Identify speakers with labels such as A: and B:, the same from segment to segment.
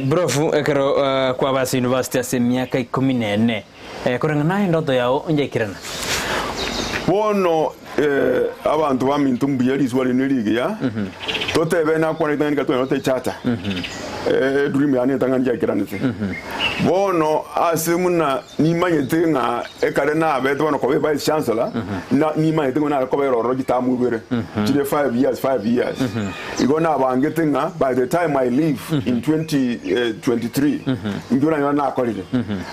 A: Prof ekero kwaba ase university ase emiaka ikomi na ene, koreng'ana naye endoto yao onchaikerana?
B: Bono abanto baminto mbuya risuba riaino rigiya, totebe nakwana ritang'ani gatwena gote chata, edream yane entang'ani yaikeranete. Bono ase buna nimanyete ng'a ekare nabete bono koba evice chancellor, na nimanyete ng'a nare kobera ororo chitamu ibere, chire five years, five years. Igo nabangete ng'a by the time I leave in 2023, intwe nanyora nakorire.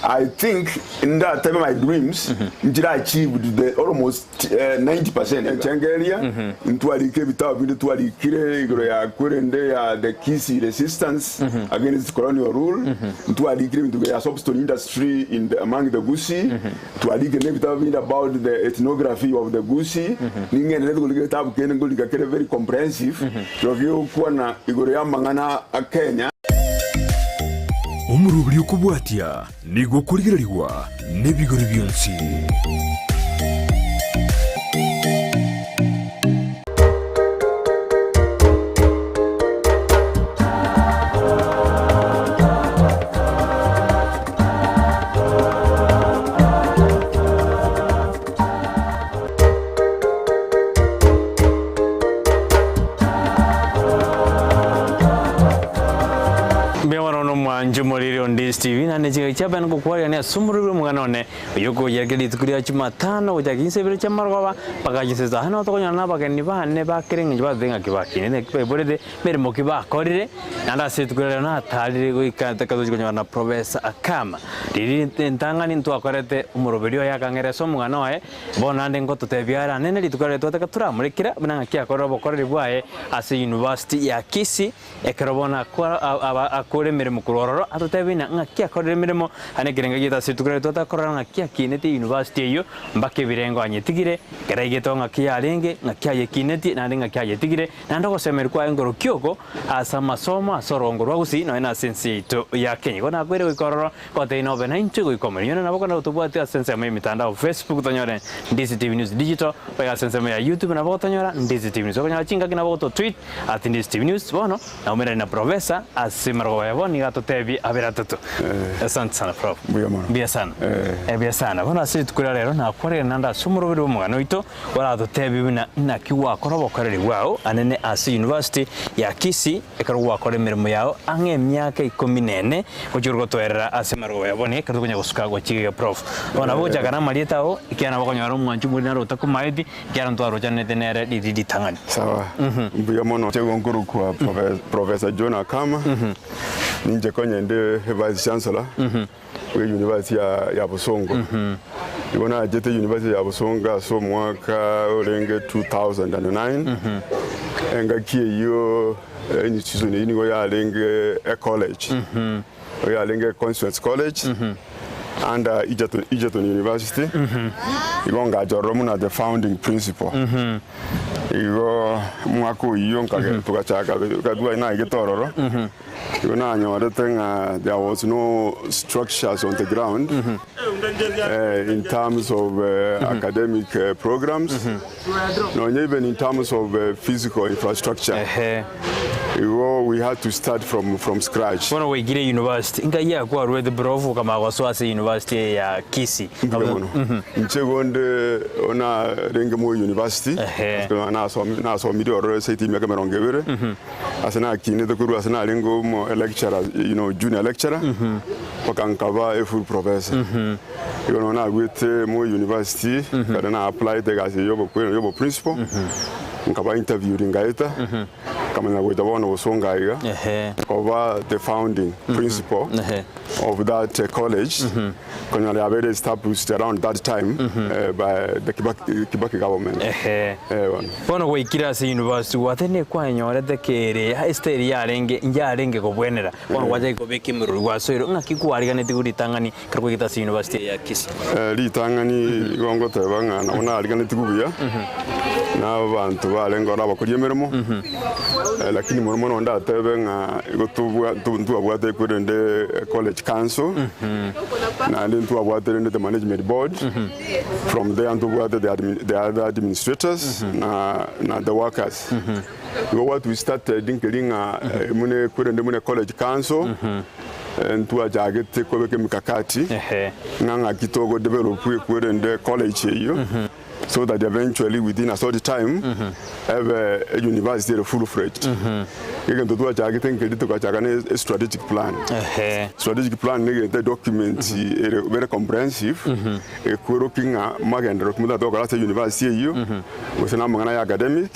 B: I think ndatebe my dreams nchire achieved the almost 90%. Echenge eria ntwarike ebitabu binde twarikire igoro ya kwerende ya the Kisii resistance against colonial rule, ntwarikire ebinto igoro ya soapstone industry in the, among the Gusii, twarikire na ebitabu binde about the ethnography of the Gusii, ning'enderete korika egetabu kende nkorika kere very comprehensive, kero kegokwana igoro ya amang'ana a Kenya.
C: Omoroberi okobwatia Nigo okorigererigwa nebigori bionsi.
A: Mbuya mono nomwancho moriri on Days TV naende chingaki chia bene ngokwarigania ase omorweri bw'omogano one oyio okoyia rituko ria Jumatano gochaka chinsa ibere chi'amarogoba mpaka chinsa isano. Nabo tokonyora na abageni bane ba kera eng'encho batotebia ng'aki bakinete ng'aki baiborete meremo ki bakorire naende ase rituko riria natarire goika ntaka tochi konyora na Professor Akama. Riria entang'ani ntwakorete omoroberi oye akang'era ase omogano oye Bono naende ngototebia are anene rituko riria twataka toramorekera buna ng'aki akorire obokoreri bwaye ase University ya Kisii, ekero bono akore emeremo korwa ororo atotebie ng'a ng'aki akorire emeremo, naende ekerengo giaito ase rituko riria twataka korora ng'aki akinetie University eyio mpaka ebirengo anyetigire, ekero aigetwe ng'aki yarenge, ng'aki ayekinetie, naende ng'aki ayetigire, naende ogosemeria kwaye nkorokio oko ase amasomo ase orongo rwa Gusii nonya na ase ense yaito ya Kenya. Igo nakoire goika ororo. Gotebia nobe naintwe goika omoerio. Onye nabo kona gotobwatia ase ensemo y'emitandao Facebook tonyore Ndizi TV News Digital, boigo ase ensemo ya YouTube nabo gotonyora Ndizi TV News. Okonyora chingaki nabo goto tweet at Ndizi TV News. Bono naumerane na Professor ase marogoba ya bono nigo atotebie abere atato. Asante sana Prof.
B: Mbuya mono.
A: Mbuya sana.
B: Eh.
A: Eh, buya sana. Bono ase rituko ria rero nakwarire naende ase omoroberi bw'omogano oito oratotebie buna naki gwakora obokoreri bwao anene ase University ya Kisii Ekero gwakora emeremo yao ang'e emiaka ikomi na ene, gochia gotoerera ase amarogo ya bono ekero tokonya gosuka gochia iga prof. Bono nabo gochaka na amarieta ao, ekiagera nabo okonyora omwanchi omoriri naro otakomaeti, ekiagera ntwarochanete nere riria ritang'ani.
B: Sawa, mbuya mono. Inche igo nkorokwa Professor John Akama, ninche konya inde Vice Chancellor bwe University ya Bosongo. Igo nachete University ya Bosongo ase omwaka orenge 2009, engaki eyio institution eyio nigo yarenge ecollege, nigo yarenge Constituency College under Egerton, Egerton University, igo ngacha ororo buna the founding principal. Igo omwaka oyio nkage togachaka twaye naigete ororo. Igo nanyorete ng'a there was no structures on the ground in terms of academic programs, nonya even in terms of physical infrastructure.
A: Ehe.
B: Igo we had to start from, from scratch.
A: Bono gwaikire university, nkai akwarwete prof okamanya gosoa ase university eye ya Kisii?
B: Mbuya mono. Inche igo nde narenge Moi University,
A: Ehe.
B: nasomire ororo ase emiaka emerongo ebere. Ase nakinete korwa ase narenge omo lecturer, you know, junior lecturer, mpaka nkaba a full professor. Igo nabo nagwete Moi University, ekero na applyete egasi eye y'obokweri y'obo principal, nkaba interviewed ngaeta, nkamanya. Nkamanya gocha bono gosonga aiga
A: Ehe.
B: koba the founding principal
A: Ehe.
B: of that college konyora yabeire established around that time by the Kibaki, Kibaki government.
A: Ehe.
B: Eh, bono.
A: Bono gwaikire ase university gwate nekwanyorete kere estyle yarenge yarenge kobwenera bono gwachaki kobeka emerori gwasoire ng'aki kwariganetie ritang'ani ekero kwaigete ase university eye ya Kisii?
B: Ritang'ani igo ngoteba ng'a nabo nariganetigwe buya na abanto barenge ore abakori emeremo, lakini mono mono ndatebe ng'a igo tobwa ntwabwate korende college council, naende ntwabwate rende the management board, from there ntobwate the admin the other administrators na na the workers. Igo what we started nkeri ng'a muna korende muna college council. Ntwachagete kobeka emikakati
A: Ehe.
B: ng'a ng'aki togo develop ekwerende college eyio so that eventually within a short time ebe e university ere full fledged. Egento twachagete nkeri togachaka na e strategic plan.
A: Ehe.
B: Strategic plan na egento edocument ere very comprehensive ekwerokia ng'a magenderero ki motagete gokora ase university eyio gose na amang'ana ya academic,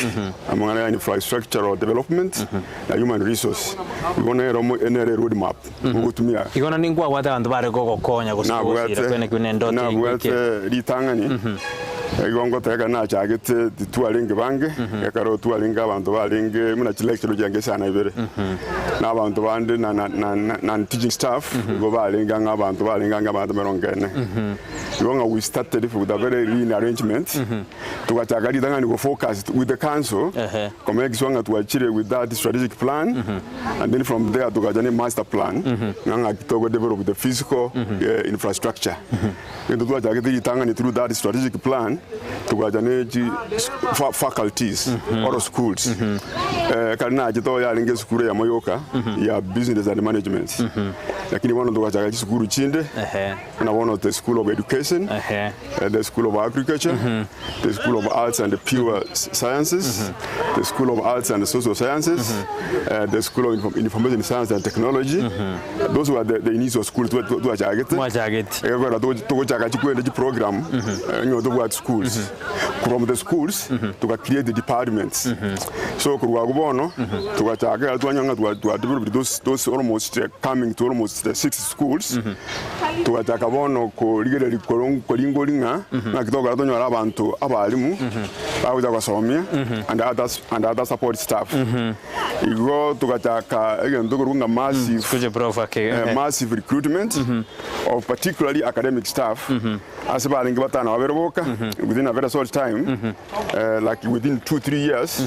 B: amang'ana ya infrastructural development. na human resource, igo nere omo nere road map ogotumia.
A: Igo naende nkwabwate abanto bare kogokonya gose
B: Nabwate
A: kogosira kwene kio nende endoto eye
B: nabwate
A: ngoikere.
B: ritang'ani igo ngoteba ekero nachagete titwarenge bange, ekero twarenge abanto barenge buna chilecture chiange isano na ibere, na abanto bande na na na non teaching staff igo barenge ang'e abanto barenge ang'e abanto emerongo ene. Igo ng'a we started with a very lean arrangement, Togachaka ritang'ani go focus with the council
A: Ehe.
B: ko make sure ng'a twachire with that strategic plan and then from there togacha ne master plan ng'a ng'aki togo develop the physical eh, infrastructure. Egento twachagete ritang'ani through that strategic plan togacha ne chi fa faculties or schools. Eh, ekero nachete oo yarenge esukuru eyemo yoka ya business and management lakini bono togachaka chisukuru chinde
A: Ehe.
B: buna bono the school of education
A: Ehe.
B: the School of Agriculture, the School of Arts and Pure Sciences, the School of Arts and Social Sciences, the School of Information Science and Technology. Those were the, the initial schools twachagete.
A: Mwachagete.
B: Egekogera togochaka chikwende chiprogram onye tobwate schools. From the schools tuka create the departments. So korwa abwo bono togachaka ekero twanyora ng'a twa twa developed those those almost coming to almost six schools. Togachaka bono korigereria koringori ng'a ng'aki togokora tonyore abanto abalimu bagocha gosomia and others and other support staff. Igo togachaka egento korwa ng'a massive
A: Kuja prof ake.
B: eh, massive recruitment of particularly academic staff ase barenge batano babere boka within a very short time eh, like within 2 3 years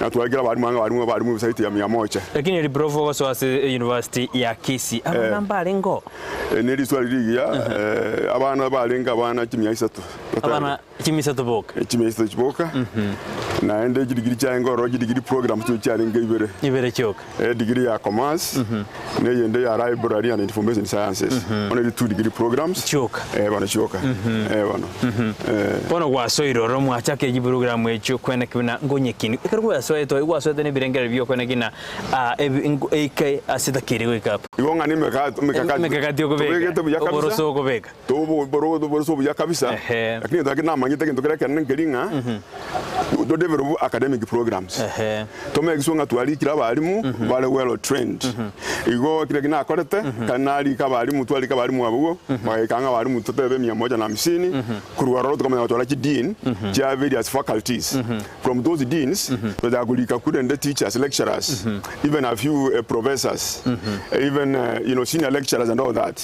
B: na twaikire abalimu ang'e abalimu abalimu esaiti ya mia moja.
A: Lakini eri prof ogosoa ase university ya Kisii abana mbarenge oo.
B: Ne riswali rigiya, eh, abana barenge abana chimia isato.
A: Abana chimia isato boka.
B: Chimia isato chiboka. Naende chidigiri chiarenge ororo chidigiri program chio chiarenge ibere.
A: Ibere chioka.
B: Edigiri ya commerce, na eyende ya library and information sciences. Bono eri two degree programs.
A: Chioka.
B: Eh, bono chioka. Eh, bono. Eh.
A: Bono gwasoire ororo mwachaka echiprogram echio kweneki buna ngonyekini. Ekero gwasoete gwasoete na ebirengererio bi'okweneki na ah, ebi nko eike ase takeire goika apa.
B: Igo ng'a nemekati emekakati
A: Emekakati okobeka,
B: tobegete buya kabisa,
A: oboroso okobeka.
B: tobo boro oboroso buya kabisa,
A: Ehe.
B: lakini gento eke namanyete egento kere ekenene nkeri ng'a to develop academic programs.
A: Ehe.
B: To make sure ng'a twarikire abalimu bare well trained. Igo ekero eki nakorete, ekero narika abalimu twarika abalimu abwo, bagaika ang'e abalimu totebe mia moja na hamsini, korwa ororo tokamanya gochora chidean chia various faculties. From those deans, tochaka korika korende teachers, lecturers, even a few professors, even you know, senior lecturers and all that.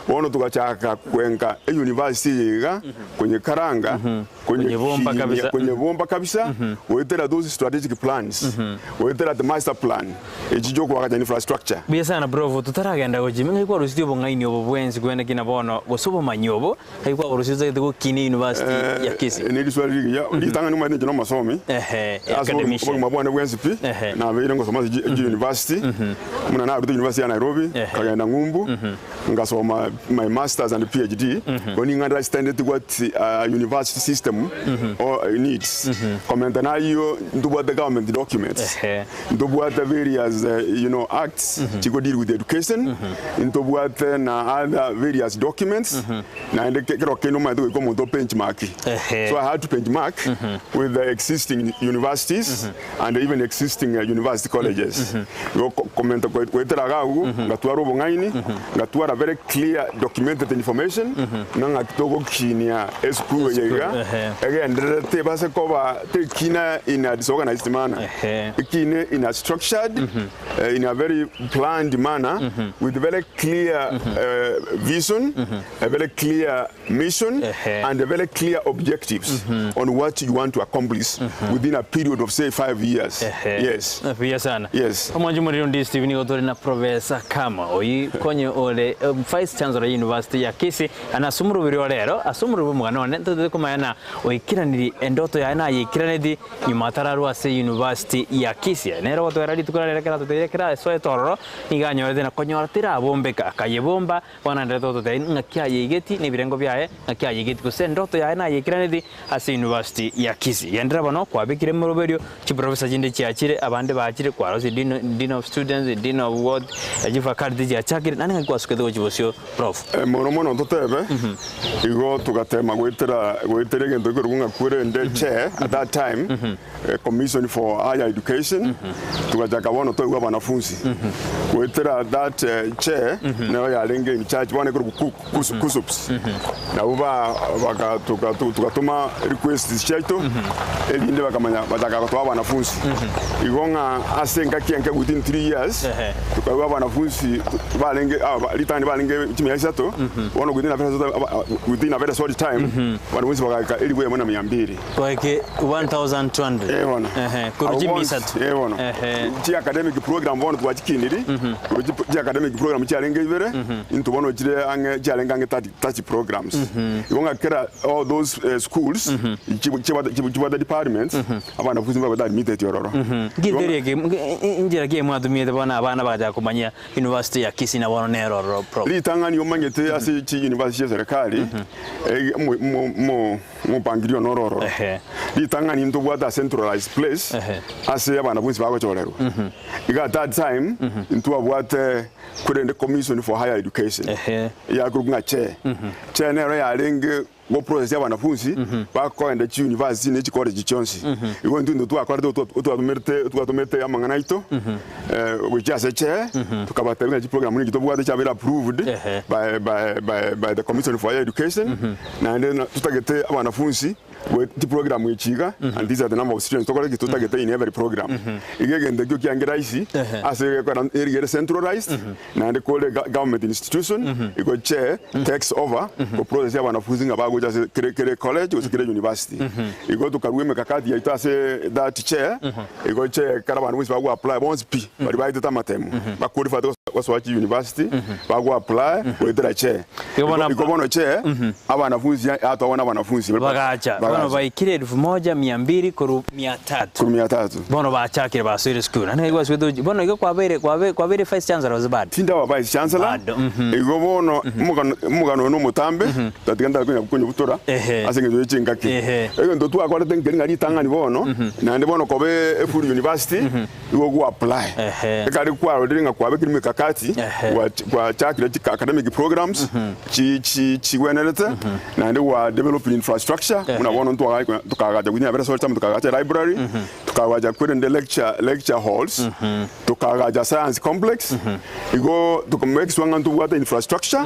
B: Bono togachaka kwenka euniversity eye iga, konyekaranga,
A: Konyebomba
B: konyekinia,
A: kabisa.
B: konyebomba kabisa, goetera those strategic plans, goetera the master plan, echi chiokoagacha infrastructure.
A: Buya sana prof, totaragenda gochia ime, ng'ai kwarusirie obong'aini obo bwensi kwene kina bono, gose obomanyi obo, Ng'ai kwaborusia otagete gokinia university ya Kisii?
B: Ne riswali rigiya, ritang'ani omanyete inche nomosomi,
A: Ehe,
B: ase
A: academician.
B: obogima bwane bwensi pi,
A: Ehe.
B: nabeire ngosoma ase chi university, buna narure university ya Nairobi,
A: Ehe.
B: nkagenda ng'umbu, ngasoma my masters and PhD, bono nigo understandeti what a university system or needs, komenta. Komenta nayio ntobwate government documents, ntobwate various you know acts chigo deal with education, ntobwate na other various documents, naende kero kende omanyete goika omonto o benchmark. So I had to benchmark with the existing universities and even existing university colleges. Igo komenta goetera iga agwo, ngatwara obong'aini, ngatwara very clear documented information, ng'a ng'aki togokinia esukuru eye iga, egenderere tebase koba tekina in a disorganized manner, ekine in a structured, in a very planned manner, with very clear vision, a very clear mission and very clear objectives on what you want to accomplish within a period of say 5 years. Yes.
A: Buya sana.
B: Yes.
A: Omwanchi omoriri onde Steve nigo tore na Professor Kama oyi konye ore Vice Chancellor University ya Kisii ana ase omoroberi o rero ase omoroberi bw'omogano one ntotete komanya na oikeranirie endoto yaye nayeikiraneti nyuma atararwa ase University ya Kisii. Nere ogotwera rituko riria ekero atoteire ekero asoete ororo nigo anyorete na konyora terabombeka akayebomba Bono naende togototebia ng'aki ayeigeti na ebirengo biaye, ng'aki ayeigeti gose endoto yaye nayeikeraneti ase university ya Kisii. Genderera bono kwabekire emeroberio, chiprofessor chinde chiachire, abande bachire, kwarosirie dean, dean of students, dean of what, chifaculty chiachakire, naende ng'aki kwasukete gochia bosio prof.
B: Mono mono totebe, igo togatema goetera goetera egento ekerokwa ng'a kwerende chair at that time, Commission for Higher Education, togachaka bono toigwa abanafunsi goetera that chair nero yarenge in charge bono ekorokwa ku- kus- KUSSPS nabo ba baka tuka- tu- tugatoma requests chiaito erinde bakamanya bachaka gotoa abanafunsi igo ng'a ase engaki enke within 3 years
A: Ehe.
B: tokaigwa abanafunsi barenge aba ritang'ani barenge chimia isato bono within a very short within a very short time abanafunsi bagaika elifu eyemo na mia mbili.
A: Goike 1200.
B: Eh bono.
A: Ehe, korwa
B: Abwo
A: chimia
B: bonsi,
A: isato.
B: eh bono.
A: Ehe.
B: Chi academic program bono twachikiniri, korwa chi chi academic program chiarenge ibere, intwe bono chire ang'e chiarenge ang'e 30 30 programs. Igo ng'a kera all those eh, schools, chi chibwate chibwate departments, abanafunzi mbabwate admitted ororo.
A: Nki
B: Igo
A: theory eke inchera ki mwatumiete bono abana bagachaka komanyia university ya Kisii na bono nero ororo prof?
B: Ritang'ani omanyete ase chi university chia serikali, eh, mo mo mo Omopangilio noro ororo.
A: Ehe.
B: Ritang'ani ntobwate a centralized place
A: Ehe.
B: ase abana bonsi bagochorerwa. Iga at that time ntwabwate korende commission for higher education
A: Ehe.
B: yakorokwa ng'a CHE. CHE nero yarenge go process abanafunsi bakoenda chi university ne chi college chionsi. Igo intwe intwe twakorete otwatomerete otwatomete amang'ana aito gochia ase CHE tokabatebia ng'a chiprogram nigo tobwate chiabeire approved
A: Ehe.
B: by by by by the commission for higher education. Naende na totagete abanafunsi goe chiprogram echi iga, and these are the number of students tokore ki totagete in every program. Iga egento ekio kiange rahisi ase egekora eriga ere centralized naende kore ga government institution igo chair takes over ko process abanafunsi ng'a bagocha ase kere kere college gose kere university. Igo tokarua emekakati yaito ase that chair, igo chair ekero abanto bonsi bago apply bonsi pi baria baetete amatemo ba qualified gosoa chi university bago apply goetera chair.
A: Igo bono
B: Iko bono che abanafunsi atwabona na abanafunsi
A: bagacha bono
B: bagacha
A: baikire elfu moja mia mbili korwa mia tatu
B: korwa mia tatu.
A: bono bachakire basoire sukuru naende nigo gwasubete gochi bono igo kwabeire kwabe kwabeire vice chancellor gose bado?
B: Tindaba vice chancellor
A: Bado, mhm.
B: igo bono omogano omogano oyo nomotambe tatiga ntari konya konyobutora
A: Ehe.
B: ase eng'encho ye chingaki.
A: Ehe.
B: Egento twakorete nkeri ng'a ritang'ani bono naende bono koba efull university Igo gwa apply.
A: Ehe.
B: Ekari kwarorire ng'a kwabekire emekakati,
A: Ehe.
B: gwa- gwachakire chi academic programs chi chi chigwenerete, naende gwa develop infrastructure,
A: Ehe.
B: buna bono ntwagacha konya tokagacha buna nyabere sochama tokagacha library, tukagacha kwerende lecture lecture halls, tukagacha science complex, igo tuka make sure ng'a ntobwate infrastructure,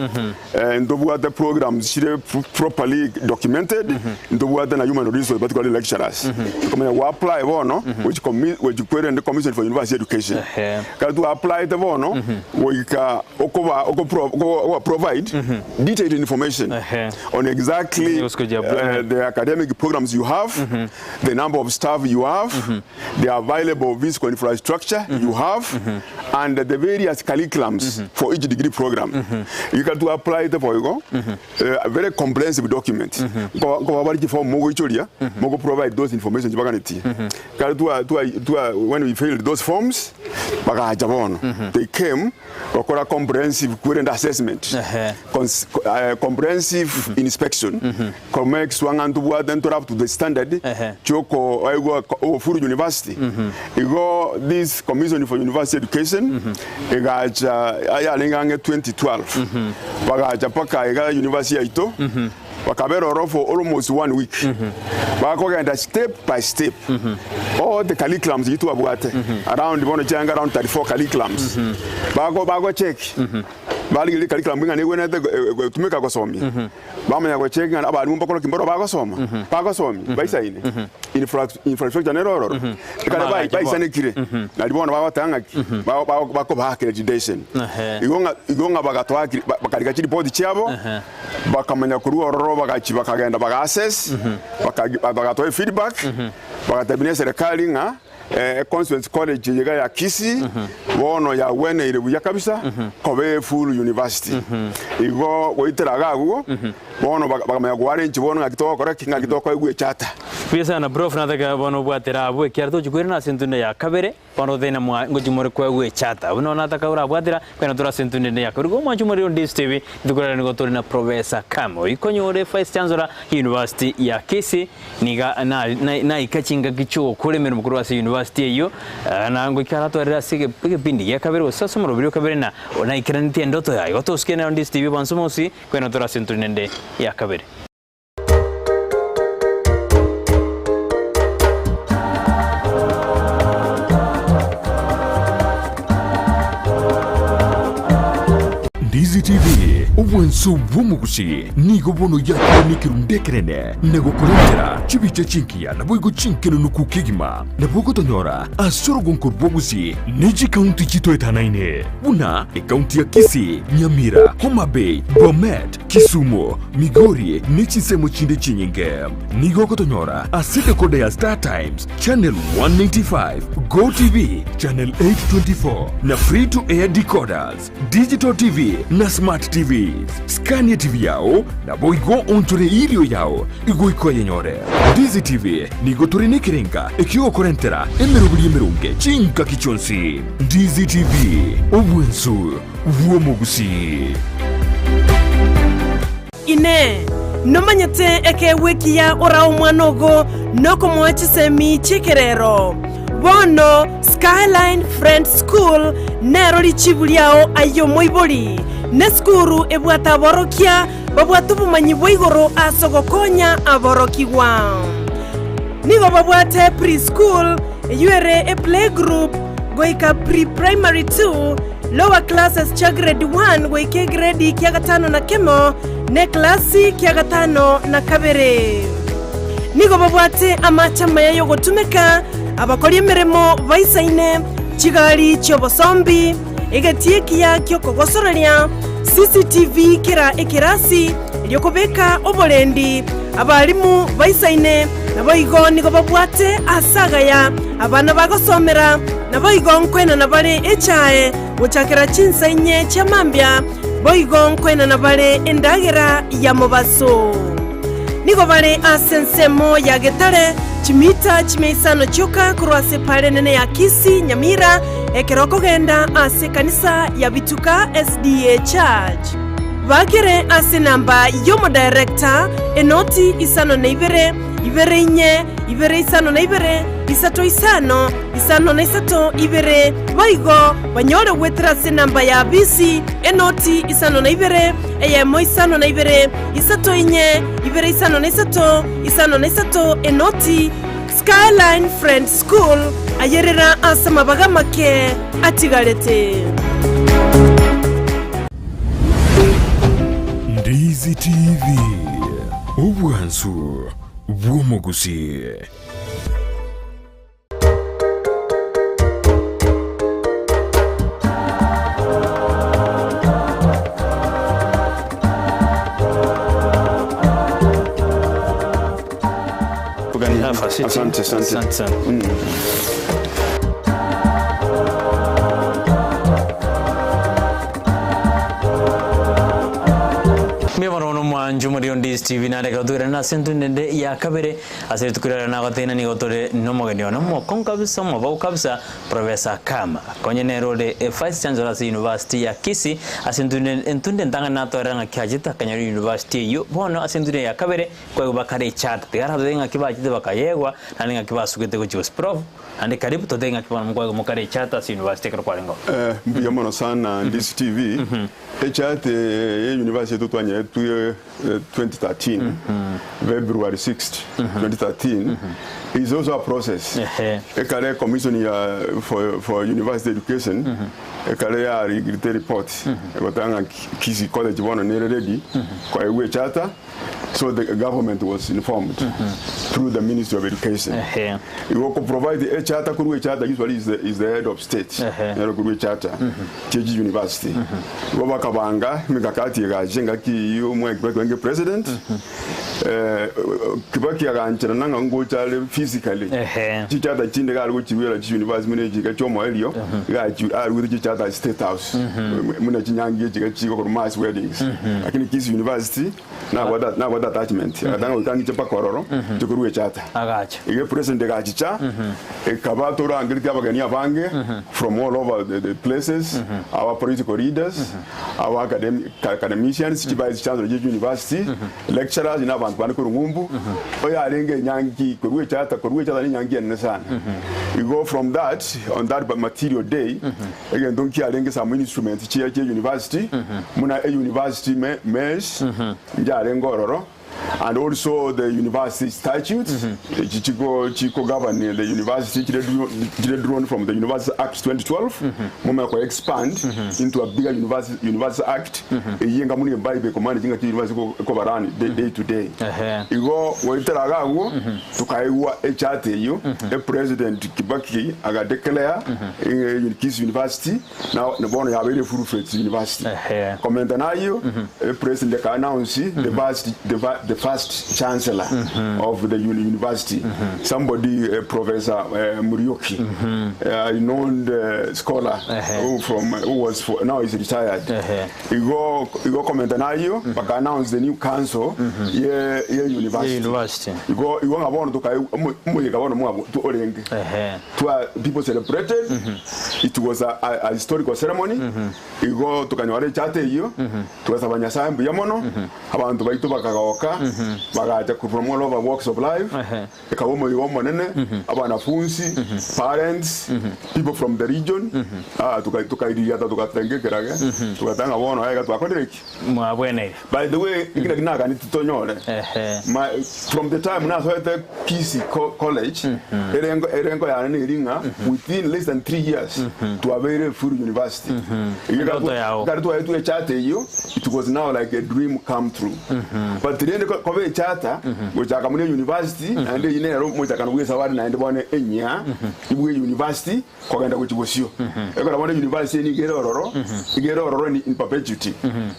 B: ntobwate programs chire properly documented, ntobwate na human resource particularly lecturers. Tokamanya go apply bono gochi commi gochi kwerende commission for university education.
A: Ehe.
B: Ekero twa applyete bono goika okoba okopro okoba provide detailed information
A: Ehe.
B: on exactly
A: Gose gochi apply.
B: the academic programs you have, the number of staff you have, the available physical infrastructure you have, and the various curriculums for each degree program. Ekero twa applyete boigo, a very comprehensive document. Nko nkoba bare chiform mogoichoria, mogo provide those information chibaganetie. Ekero twa twa twa when we filled those forms, bagacha bono. They came. Gokora comprehensive kwerende assessment, comprehensive inspection, ko make sure ng'a ntobwate ntore up to the standard chioko aigwa full university. Igo this commission for university education egacha yarenge ang'e 2012, bagacha mpaka iga university yaito, bakabera ororo for almost one week, bakogenda step by step all the curriculums eyio twabwate around bono chianga around 34 curriculums, bako bagocheck barigereria curriculum ng'a negwenerete gotumeka gosomia, bamanya gocheck ng'a abalimu mbakore ki mbaro bagosoma bagosomia baisaine infrastructure nere ororo, ekero baisanekire nari bono bagoteba ng'aki bakobaha accreditation. Igo ng'a igo ng'a bagatoa bakarika chiripoti chiabo. Bakamanya korwa ororo bagachia bakagenda baga assess, bagatoa efeedback, bagatebia neserekari ng'a Constituency College eye iga ya Kisii bono yagweneire buya kabisa koba efull university. Igo goetera iga agwo bono bakamanya koarrange bono ng'aki togokora ki, ng'aki tokoegwa echarter.
A: Buya sana prof nataka bono obwatera abwo ekiara tochi koirana ase entunda ya kabere. Bono toteine mwa ngochia more koegwa echata. Buna onataka orabwatera, kwena tore ase entunda ende ya kabere. Igo omwancho more on DSTV, rituko riaye nigo tore na Professor Khama, oyio konya ore Vice Chancellor University ya Kisii, niga naika chingaki chi'ogokora emeremo korwa ase university eyio, na ngoika aratwarire ase egepindi gia kabere gose ase omoroberi o kabere na naikeranetie endoto yaye. Igo tosuke nere on DSTV bonsi bonsi, kwena tore ase entunda ende ya kabere.
C: Ndizi TV, obwanso bw'omogusi nigo bono yakire nekerundu ekenene na gokorentera chibicha chingiya naboigo chinkenenuku kegima. Nabo ogotonyora ase orogonko rw'obogusi ne chikaunti chitoetanaine buna ekaunti ya Kisii, Nyamira, Homa Bay, Bomet, Kisumu, Migori, ne chinsemo chinde chinyinge. Nigo ogotonyora ase decoder ya Star Times, channel 195, Go TV, channel 824, na free to air decoders, digital TV na smart TVs. Scan TV yao naboigo onchore erio yao igoika oyenyore. Ndizi TV nigo tore nekerenga ekiogokorentera emeroberi emeronge chingaki chionsi. Ndizi TV, obwensu bw'omogusii.
D: Inee! Nomanyete ekeegwa ekiya orae omwana ogo nokomoa chisemi chi'ekerero? Bono Skyline Friends School nero richibu riao aye omoibori. Nesukuru ebwate aborokia babwate obomanyi bwa igoro ase ogokonya aborokigwa. Nigo babwate pre-school, eyio ere eplaygroup, goika pre-primary 2, lower classes chia grade 1 goika egredi kia gatano na kemo, na eklasi kia gatano na kabere. Nigo babwate amache amaya y'ogotumeka, abakori emeremo baisaine, chigari chi'obosombi, egetii ekiya gi'okogosoreria, CCTV kera ekerasi, erio kobeka oborendi, abalimu baisaine, naboigo nigo babwate aase agaya abana bagosomera, naboigo nkoenana bare echae gochakera chinsa inye chia mambia, boigo nkoenana bare endagera ya mobaso. Nigo bare ase ensemo ya Getare, chimita chimia isano chioka korwa ase epaara enene ya Kisii, Nyamira, ekero okogenda ase ekanisa ya Bituka SDA Church. Bakere ase enamba y'omodirector, enoti isano na ibere, ibere inye, ibere isano na ibere, isato isano, isano na isato, ibere, boigo banyore goetera ase enamba ya bisi, enoti isano na ibere, eyemo isano na ibere, isato inye, ibere isano na isato, isano na isato, enoti. Skyline Friends School, ayerera ase amabaga amake atigarete.
C: Ndizi TV, obwansu bw'omogusii.
B: Asante, asante.
A: Asante sana. Mbuya mono mono mwa. mwancho moria o Ndizi TV naende ekero toirane ase entunda ende ya kabere ase rituko riria nagotebia nigo tore nomogeni one omokong'u kabisa omobau kabisa Professor Khama konye nere ore Vice Chancellor ase University ya Kisii ase entunda entunda entang'ani natorera ng'aki achete akanyora university eyio bono ase entunda ya kabere kwaigwa bakare echata tiga aratotebie ng'aki bachete bakayegwa naende ng'aki basugete gochia gose Prof. Naende karibu totebie ng'aki bono mokwaigwa mokare echata ase university ekero kwarenge oo.
B: Mbuya mono sana Ndizi TV. Echati ye university yaito twanyeretwe 2013, February 6, 2013, is also a process. Ekare commission ya for, for university education ekare yarigirite report egoteba ng'a Kisii College bono nere ready koegwa echata so the government was informed through the Ministry of Education. Igo ko provide echata korwa echata usually is the, is the head of state nero korwa echata Church University. Igo bakabanga emekakati egacha engaki eyio omwaka Kibaki oenge president, Kibaki agancherana ng'a ngocha are physically chicharter chinde iga are gochiruera chi university buna echi iga chiomoerio iga achi aruete chicharter State House buna chinyangi echi iga chigokorwa mass weddings. Lakini Kisii University nabwate nabwate attachment agatanga goika ng'iche mpaka ororo inche korwa echarter.
A: Agacha.
B: Iga epresident egachicha ekaba torangeretie abageni abange from all over the places, our political leaders, our academicians, chi vice chancellor chie university, lecturers na abanto bande korwa ng'umbu, oyarenge enyangi korwa echata korwa echata ne enyangi enene sana. Igo from that on that material day, egento nkiarenge some instruments chia chia university, buna e university maize njarenge ororo. And also the university statutes echi chiko chiko govern the university chire chire drawn from the University Act 2012 momanya ko expand into a bigger university, university act eyio enga muna ebible ekomana chingaki university ekoba run day, day to day. Igo goetera iga agwo tokaegwa echart eyio e President Kibaki aga declare Kisii University Na bono yabeire full fledged university.
A: Ehe.
B: Komenta nayio, president aka announce the first, the, the first chancellor of the uni- university, somebody Professor Muriuki, a renowned scholar
A: Ehe.
B: who from who was for, now is retired.
A: Ehe.
B: Igo igo komenta nayio baka announce the new council ye ye university.
A: Ye university.
B: Igo igo ng'a bono toka omoyega bono mwabo orenge.
A: Ehe.
B: Twa people celebrated it was a, a, a historical ceremony igo tokanyora echate eyio tugasaba Nyasaye mbuya mono abanto baito bakagoka bagacha korwa from all over walks of life
A: Ehe.
B: ekaba omoyega omonene abanafunsi parents people from the region ah, tuka- tukaiririata tugatenga ekerage tugatanga ng'a bono aiga twakorire ki
A: Mwabweneire.
B: By the way, eki naki naganeti tonyore.
A: Ehe.
B: My, from the time nasoete Kisii co college, erengo, erengo yane neri ng'a within less than 3 years twabeire full university. Eyio
A: Endoto yao.
B: ekero twaetwe echata eyio, it was now like a dream come true. But rende ko- koba echata, gochaka buna university, naende eyio nero omochakano bwa esabari naende bono enyia, ibwe university, Kogenda gochia bosio. Ekero bono university nigo ere ororo, iga ere ororo in, in perpetuity.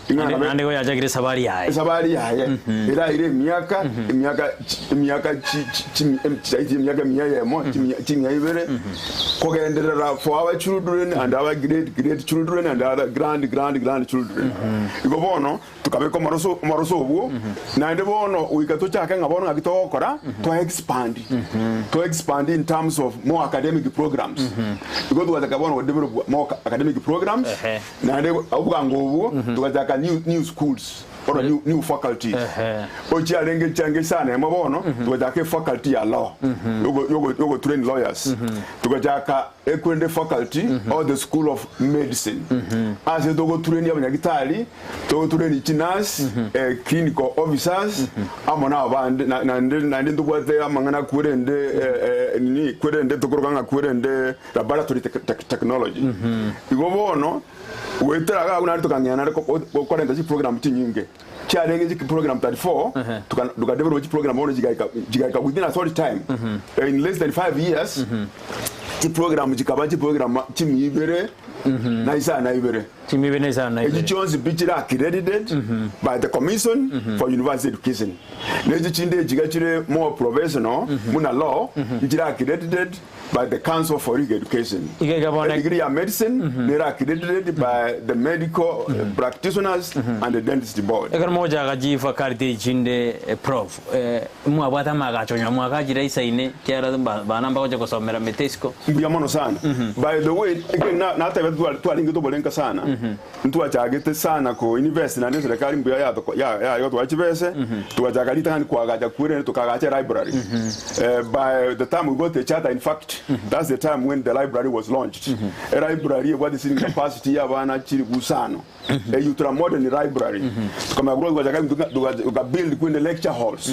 B: Ing'ana
A: Naende
B: be-
A: naende igo yachakire esabari yaye.
B: esabari yaye eraire emiaka emiaka chi- emiaka chi- chi- chi- em- chiaiti emiaka emia eyemo chimia chimia ibere kogenderera for our children and our great great children and other grand grand grand children igo bono Tokabeka omoroso omoroso obwo, naende bono goika tochake ng'a bono ng'aki togokora, to expand, to expand in terms of more academic programs. Igo togachaka bono go develop more academic programs,
A: Ehe.
B: naende obwango obwo togachaka new new schools or new new faculties.
A: Ehe.
B: Ochiarenge chiange sana emo bono, togachaka efaculty ya law, yogo yogo yogo train lawyers. Togachaka ekwende faculty or the school of medicine, ase togotrain abanyagitari, Togotureri chinurse, clinical officers, amo nabande na- naende naende ntobwate amang'ana kwerende nini kwerende tokoroka ng'a kwerende laboratory tech- tech- technology. Igo bono, goetera iga abwo naende tokang'ea naende ko- ko- korenta chiprogram chinyinge, chiarenge chiprogram 34, toka tokadevelop chiprogram bono chigaika chigaika within a short time, in less than 5 years, chiprogram chikaba chiprogram chimia ibere na isano na ibere.
A: Chimibe na isano na
B: Echi
A: ibere.
B: chionsi pi chire accredited by the Commission for University Education. Na echi chinde echiga chire more professional buna law nchire accredited by the Council for Legal Education.
A: Iga iga bono
B: A degree ya medicine nere accredited by the Medical Practitioners and the Dentist Board.
A: Ekero mogochaka chifaculty echinde prof, mwabwate amagacho onye mwagachire isaine ekiagera bana mbagocha gosomera mete isiko.
B: Mbuya mono sana. By the way, ekero natebete twarenge toborenka sana, Ntwachagete sana ko invest naende eserekari mbuya yatoko ya ya yotware chibese, togachaka ritang'ani koagacha kwerende tokagacha elibrary. By the time we got the charter in fact, that's the time when the library was launched. Elibrary ebwate seating capacity ya abana chilifu isano, a ultra modern library. Tokamanya korwa togachaka ebinto ng'a toga toga build kwende lecture halls,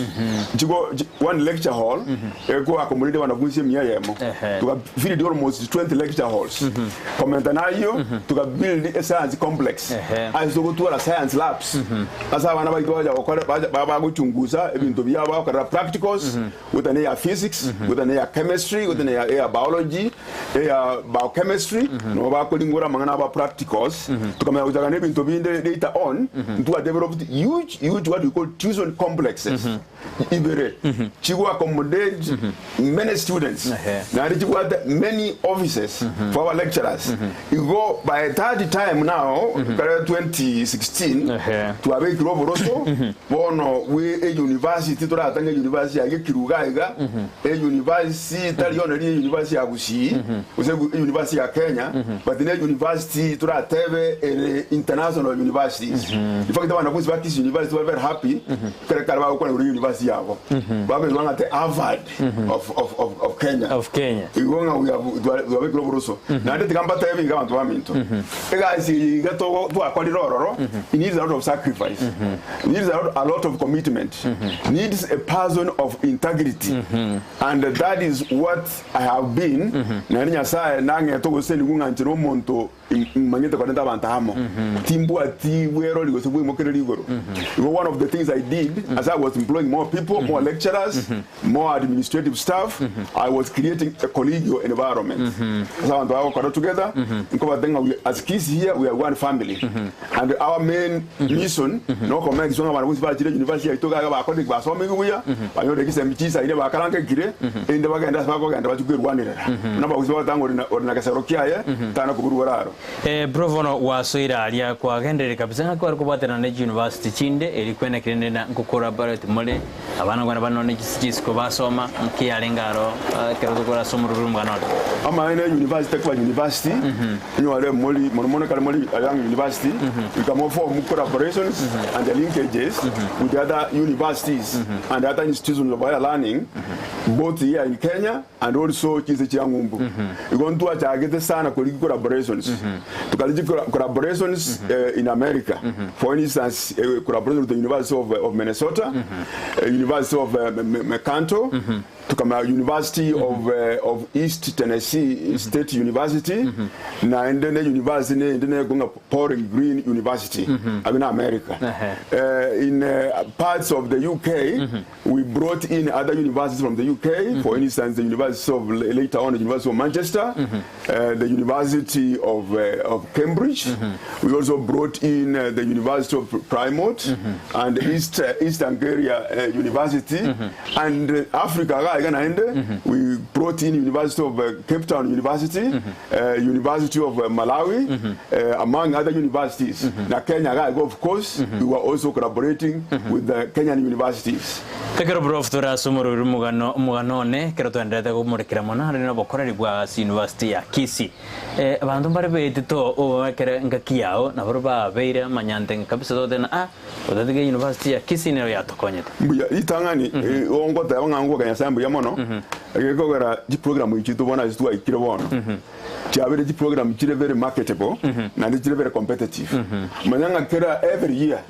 B: nchigo chi one lecture hall eko accommodate abanafunsi emia eyemo, toga build almost 20 lecture halls. Komenta nayio, toga build e science complex ase togotwara science labs ase abana baito bagocha gokora bacha bagochungusa ebinto biabo bagokorera practicals gotari ne ya physics gotari ne ya chemistry gotari ne ya biology eya biochemistry nabo bakoringora amang'ana abo a practicals tokamanya gochaka na ebinto binde later on ntwa developed huge huge what we call tuition complexes ibere chigo accommodate many students naende chibwate many offices for our lecturers. Igo by that time now kare 2016 twabekire oboroso bono bwe e university toratange e university ya Gekiruga iga e university tari only e university ya Gusii gose e university ya Kenya but ne e university toratebe ere international universities. In fact abanafunzi ba Kisii University bare very happy Ekero ekare bagokwana igoro y'university yabo, bakoigwa ng'a the Harvard of, of, of, of Kenya.
A: Of Kenya.
B: Igo ng'a we have twabekire oboroso. Naende tiga mbatebi iga abanto baminto, egasi eye iga togo twakorire ororo, it needs a lot of sacrifice, needs a lot, a lot of commitment, needs a person of integrity, and that is what I have been, naende Nyasaye nang'ete ogosesenigwa ng'a inche nomonto Imanyete korenta abanto amo, timbwati bwerori gose bweimokereria igoro. Igo one of the things I did as I was employing more people, more lecturers, more administrative staff, I was creating a collegial environment. Ase abanto bagokora together, nkobatebia ng'a we as Kisii here we are one family. And our main mission nokomake sure ng'a abana bonsi bachire university yaito iga iga bakorire basomigwe buya, banyore chisemi chisaine bakarangekire, erinde bagende ase bakogenda bachie kwerwanerera. Buna abagusii bagoteba ng'a ore na ore na gesero kiaye, tana koborwa oraro.
A: Bro bono gwasoire aria kwagenderire kabisa ng'a kware kobwaterana ne chiuniversity chinde eri kwenekire rende na nkocollaborate more abana kwana bano ne chisiko basoma nki yarenge aro ekero tokora ase omorobio omogano ore.
B: Amaene university tekuba university Onyore mori mono mono ekero mori a young university, you can form collaborations and linkages with other universities and other institutions of higher learning both here in Kenya and also chinse chia ng'umbu. Igo ntwachagete sana korigia collaborations. Tukarigia collaborations in America. For instance, collaboration with the University of Minnesota, University of Mecanto, Tokamanya University of, of East Tennessee State University, naende ne university nende neko ng'a Bowling Green University, abwo na America. In parts of the UK, we brought in other universities from the UK, for instance, the University of, later on, the University of Manchester, the University of, of Cambridge. We also brought in the University of Plymouth and East, East Anglia University and Africa iga iga naende we brought in University of Cape Town University, University of Malawi, among other universities. Na Kenya iga iga of course we were also collaborating with the Kenyan universities.
A: Ekero Prof tore ase omorweri omogano omogano one ekero twaenderete komorekera mono arenge nobokoreri bwa ase University ya Kisii. Abanto mbare baetete oo ekero engaki yao nabarobwo babeire amanyante kabisa togoteba ng'a ah otatiga University ya Kisii nero yatokonyete.
B: Mbuya ritang'ani igo ngoteba ng'a ngoaka Nyasae mbuya mono, egekogera chiprogram echi bono ase twaikire bono, chiabeire chiprogram chire very marketable naende chire very competitive. Manya ng'a kera every year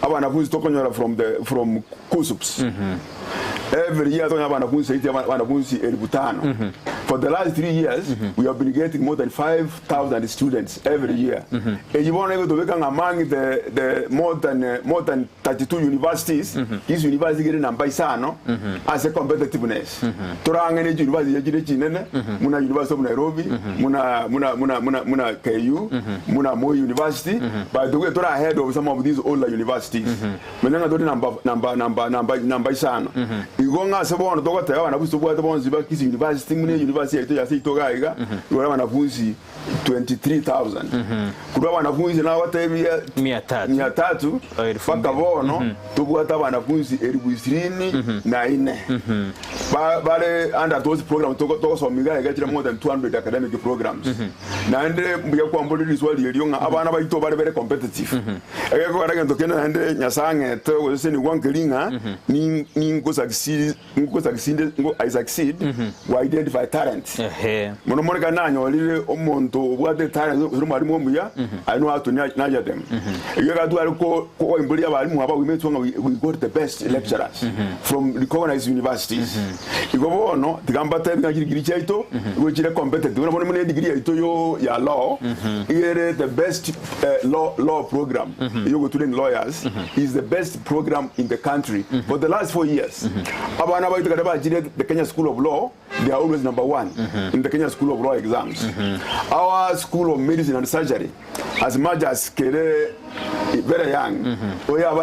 B: abanafunzi tokonyora from the from KUSSPS every year tokonyora abanafunzi zaidi ya abanafunzi elfu tano. For the last 3 years we have been getting more than 5,000 students every year. Eyio bono egotobeka ng'a among the more than 32 universities, this university ere namba isano ase competitiveness. Torang'e ne chiuniversity chire chinene muna University of Nairobi, muna KU, muna Moi University, but we tori ahead of some of these older universities. Manya ng'a tori namba isano. Igo ng'a ase bono togoteba abana bonsi tobwate bonsi ba Kisii University muna university. university yaito ya seito iga iga, igoro abanafunsi 23,000. Korwa abanafunsi nagotebia
A: Mia tatu.
B: mia tatu
A: O elfu
B: mpaka
A: mbili.
B: bono tobwate abanafunsi elifu ishirini na ine Ba- bare under those program togosoma iga iga chire more than 200 academic programs. Naende mbuya kwamboria riswali erio ng'a abana baito bare very competitive. Egekogera egento kende naende Nyasae ang'ete ogosesenigwa nkeri ng'a nin- ningo succeed ngo succeed ngo I succeed go identify talent.
A: Ehe.
B: Mono mono ekero nanyorire omonto obwate etalent gose omwalimu omuya, I know how to nurture them. Eyio ekero tware ko koimboria abalimu aba we made sure ng'a we we got the best lecturers from recognized universities. Igo bono tiga mbatebi ng'a chidigiri chiaito igo chire competitive buna bono buna edigiri yaito yo ya law iga ere the best law law program eyo go train lawyers is the best program in the country for the last 4 years. Abana baito ekero bachire the Kenya School of Law they are always number one in the Kenya School of Law exams. Our School of Medicine and Surgery as much as kere very young oyo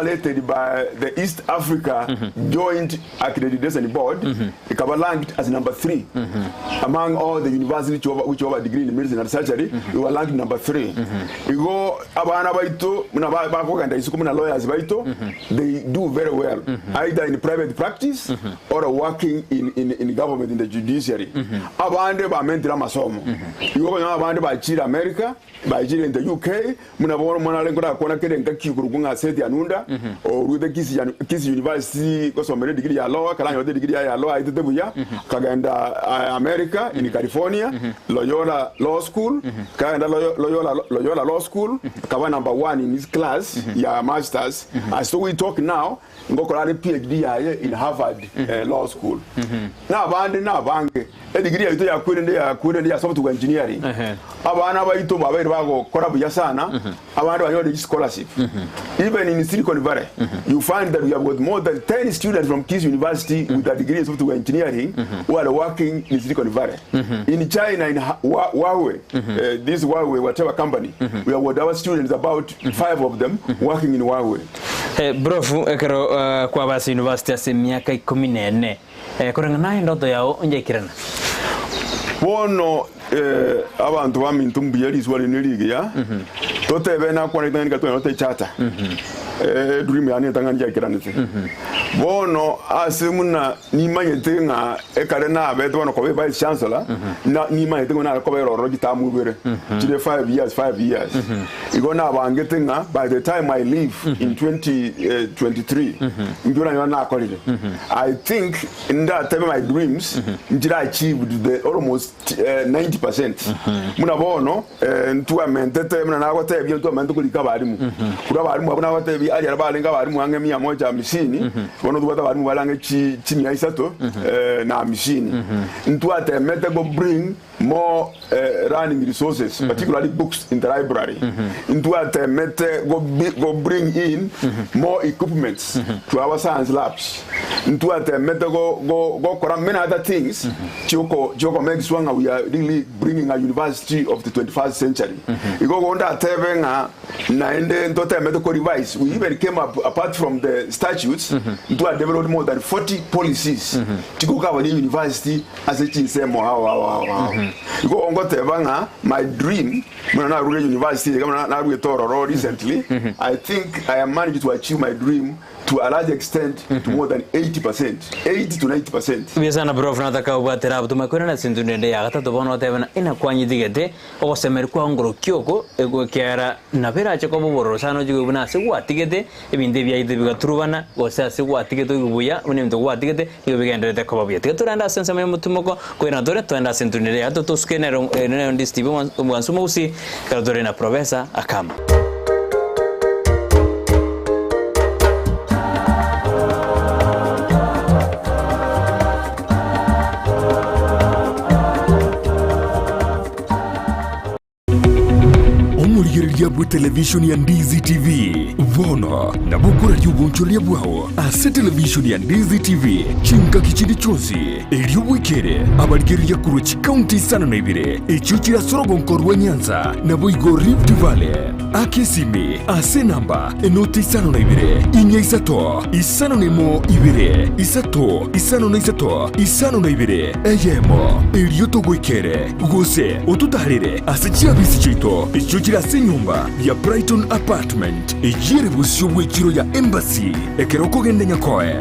B: by the East Africa Joint Accreditation Board ikaba ranked as number 3 among all the universities which offer, which offer degree in medicine and surgery we were ranked number 3 igo abana baito muna bakogenda isiko muna lawyers baito they do very well either in private practice or working in, in, in government in the judiciary. Abande bamentire amasomo igo okonyora abande bachire America bachire in the UK buna bono omwana are nkorakwana kere engaki okorokwa ng'a Seth Anunda oruete Kisii ya Kisii University gosomera edegree ya law ekero anyorete edegree yaye ya law aetete buya akagenda America in California Loyola Law School akagenda Loyo Loyola Loyola Law School akaba number one in his class ya masters as we talk now Ngokora are PhD yaye in Harvard Law School. Na abande na abange. Edegree yaito yakwerende yakwerende ya software engineering. Abana baito babeire bagokora buya sana, abande banyorire scholarship. Even in Silicon Valley, you find that we have got more than 10 students from Kisii University with a degree in software engineering who are working in Silicon Valley. In China, in Huawei, this Huawei, whatever company, we have got our students, about 5 of them, working in Huawei.
A: Prof, ekero kwaba ase university ase emiaka ikomi na ene, koreng'ana naye endoto yao onchaikerana?
B: Bono abanto baminto mbuya risuba riaino rigiya, totebe nakwana ritang'ani ekero twanyorete echarter, edream yane entang'ani yaikeranete. Bono ase buna nimanyete ng'a ekare nabete bono koba evice chancellor, na nimanyete ng'a nare kobera ororo chiterm ibere, chire five years, five years. Igo nabangete ng'a by the time I leave in 2023 nkio nanyora nakorire. I think ndatebe my dreams nchire achieved the almost 90%. Buna bono ntwamentete buna nagotebia ntwamentete korika abalimu. Korwa abalimu abwo nagotebia aria barenge abalimu ang'e mia moja hamsini, bono tobwate abalimu bare ang'e chimia isato na hamsini. Ntwatemete go bring more learning resources, particularly books in the library. Ntwatemete go, go bring in more equipments to our science labs. Ntwatemete go, go, gokora many other things chioko chioko make sure ng'a we are really bringing a university of the 21st century. Igo go ndatebe ng'a naende ntotemete ko revise. We even came up apart from the statutes, ntwa developed more than 40 policies chigokaba ne university Ase chinsemo ao ao ao ao. Igo ngoteba ng'a my dream buna narure university iga buna naruete ororo recently, I think I am managed to achieve my dream to a large extent to more than 80%, 80 to 90%.
A: Mbuya sana Prof nataka obwatera abwo tomakwirana ase entundu ende ya gatato bono otebe ng'a inakwanyiti-gete ogosemeria kwao ngorokia oko ekiagera nabo erache koba obororo sana oche koigwa buna ase gwatigete Ebinto ebiaito bigaturubana, gose ase gwatigete oigwe buya, buna ebinto gwatigete nigo bigendererete koba buya. Tiga torende ase ensemo y'omotimoko, koirana tore toende ase entunire yaito tosuke nero nero ndi Steve omwansu omogusii, ekero tore na Professor Akama.
C: Omorigereria bw'etelevishoni ya Ndizi TV bono nabo okoraria obonchoreria bwao ase televishoni ya Ndizi TV chingaki chinde chionsi, erio bwekere abarigereria korwa chikaunti isano na ibere echio chire ase orogonko rwa Nyanza naboigo Rift Valley. Aka esimi ase enamba enoti isano na ibere, inya isato, isano na emo ibere, isato, isano na isato, isano na ibere, eyemo, erio togoikere, gose ototaarere ase chiabisi chiaito echio chire ase enyomba ya Brighton Apartment, eyio ere bosio bw'echiro ya Embassy, ekero okogenda Nyakoe.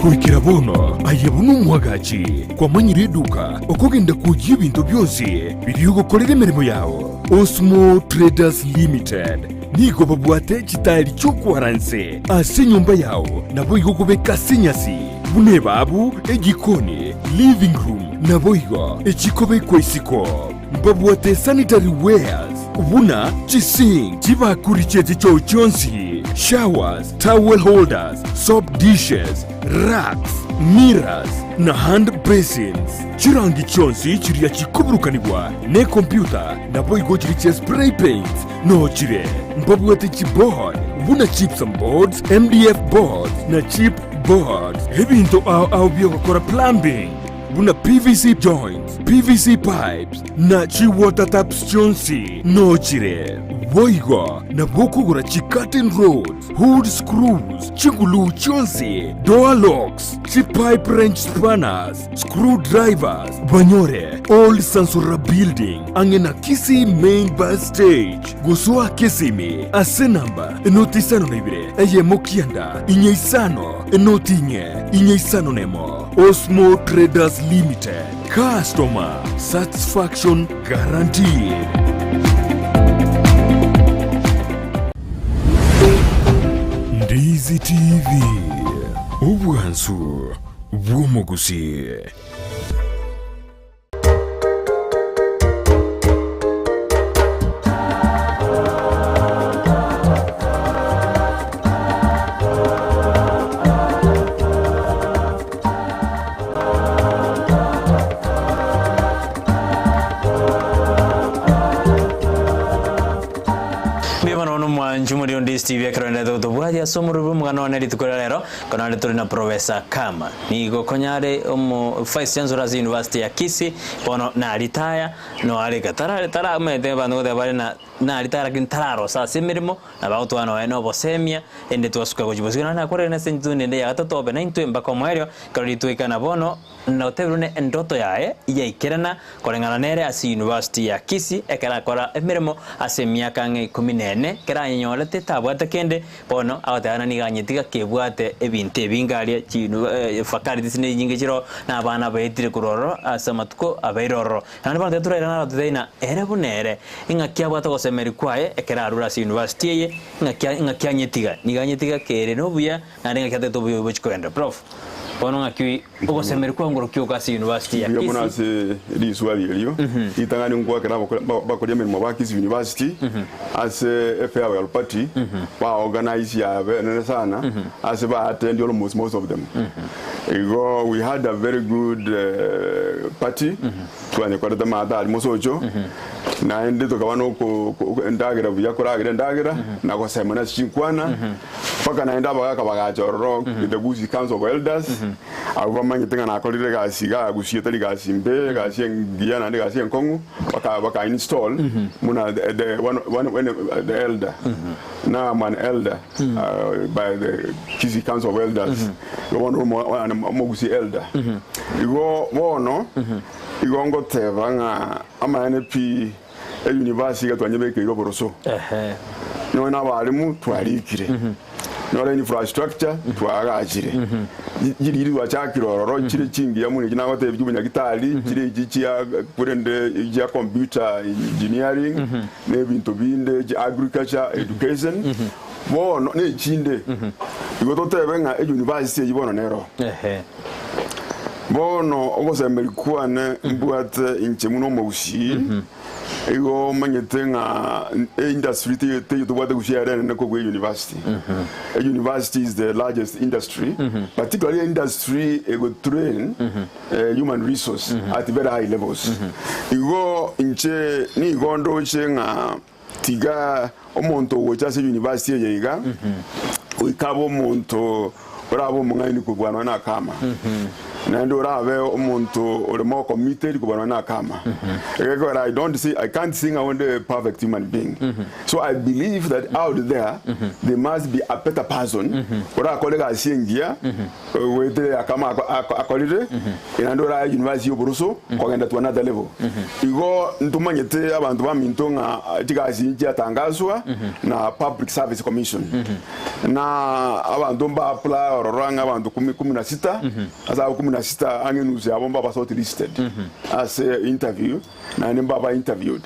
C: Goikera bono aye buna omwagachi kwamanyire eduka okogenda kwoyia ebinto bionsi biria ogokorera emeremo yao. Osmo Traders Limited nigo babwate chitaeri chi'okwara nse ase enyomba yao naboigo kobeka ase enyasi buna ebabu, ejikoni, living room naboigo echikobekwa isiko. Mbabwate sanitary wares buna chisink, chibakuri chie chichoo chionsi, showers, towel holders, soap dishes, racks, mirrors, na hand basins. Chirangi chionsi chiria chikoburukanigwa nekompyuta naboigo chiria chia spray paints noo chire. Mbabwate chiboard buna gypsum boards, MDF boards na chip boards. Ebinto ao ao biogokora plumbing buna PVC joints, PVC pipes, na chi-water taps chionsi noo chire. Boigo nabo okogora chi-curtain rods, hood screws, chiguluu chionsi, door locks, chi-pipe wrench spanners, screw drivers, banyore Old Sansora Building ang'e na Kisii Main Bus Stage. Gosoa Kisimi ase namba enoti isano na ibere eyemo kianda inye isano enoti inye inye isano nemo. Osmo Traders Limited, Customer Satisfaction Guaranteed. Ndizi TV, obwansu bw'omogusii.
A: Mbuya mono bono mwanchu muri onde Steve ekero endete gotobwatia ase omorweri bw'omogano one rituko ria rero, kono tore na Professor Kama. Nigo konyare omo Vice Chancellor ase University ya Kisii, bono naritaya, noareka tara tara omanyete abanto ngoteba bare na naritaya lakini tararosa ase emeremo, nabo agotwara nonya na obosemia, ende twasuka gochia bosio. Naende nakorire ase intwe rende ya gatato obe naintwe mpaka omoerio, ekero ritwaikana bono, notebire buna endoto yaye yaikerana koreng'ana nere ase University ya Kisii, ekero akora emeremo ase emiaka ang'e ikomi na ene, ekero ayenyorete tabwate kende, Bono agoteba ng'a nigo anyetiga kebwate ebinto ebinge aria faculties nechinyinge chiroo, na abana baetire korwa ororo ase amatuko abeire ororo. Naende bono tiga torairane arototebie ng'a ere buna ere, ing'aki abwate ogosemeria kwaye ekero arure ase university eye, ing'aki ing'aki anyetiga, nigo anyetiga kere nobuya naende ing'aki atagete obuya obo bochia kogenderera. Prof, bono ng'aki ogosemeria kwao ngorokia oko ase university ya
B: Mbuya mono
A: Kisii?
B: ase riswali erio. Ritang'ani nkwakera abakori emeremo ba Kisii University ase efarewell party ba organize yabe enene sana ase ba attend almost most of them. Igo we had a very good party twanyekorete maate aria mosocho naende tokaba na endagera buya koragera endagera na gosemana ase chinkwana Mpaka naende abagaaka bagacha ororo, the Gusii Council of Elders, abwo bamanyete ng'a nakorire egasi iga Gusii etari gasi mbe, egasi engiya naende egasi enkong'u, baka baka install buna the the one one one the elder. Now I'm an elder by the Kisii Council of Elders. Igo bono omo omogusii elder. Igo bono, igo ngoteba ng'a amaene pi. Eyunivasi iga twanyebekeire oboroso, nonya na abalimu twarikire, nore infrastructure twaagachire, chiriri twachakire ororo chire chingiya mono echi nagotebia chi'obonyagitari, chire echi chia korende chia computer engineering, na ebinto binde chi agriculture, education, bono na echinde. Igo totebe ng'a eyunivasiti eywo bono nero. Bono ogosemeria kwane mbwate inche buna omogusii. Igo omanyete ng'a eindustry teiyo teiyo tobwate gusii ere enene kobua euniversity. Euniversity is the largest industry, particularly eindustry egotrain human resource at very high levels. Igo inche nigo ndoche ng'a tiga omonto ogocha ase euniversity eye iga, goika abe omonto orabe omong'aini kobua nonya na akama, naende orabe omonto ore more committed kobua nonya na akama. Egekogera I don't see, I can't see ng'a onde a perfect human being. So I believe that out there, there must be a better person orakore egasi engiya goetera akama akorire, naende orae university y'oboroso kogenda to another level. Igo ntomanyete abanto baminto ng'a chigasi nchiatangaswa na Public Service Commission. Na abanto mba apply ororo ang'e abanto kumi kumi na sita, ase abwo kumi na sita ang'e enusu yabo mbaba shortlisted ase interview naende mbaba interviewed.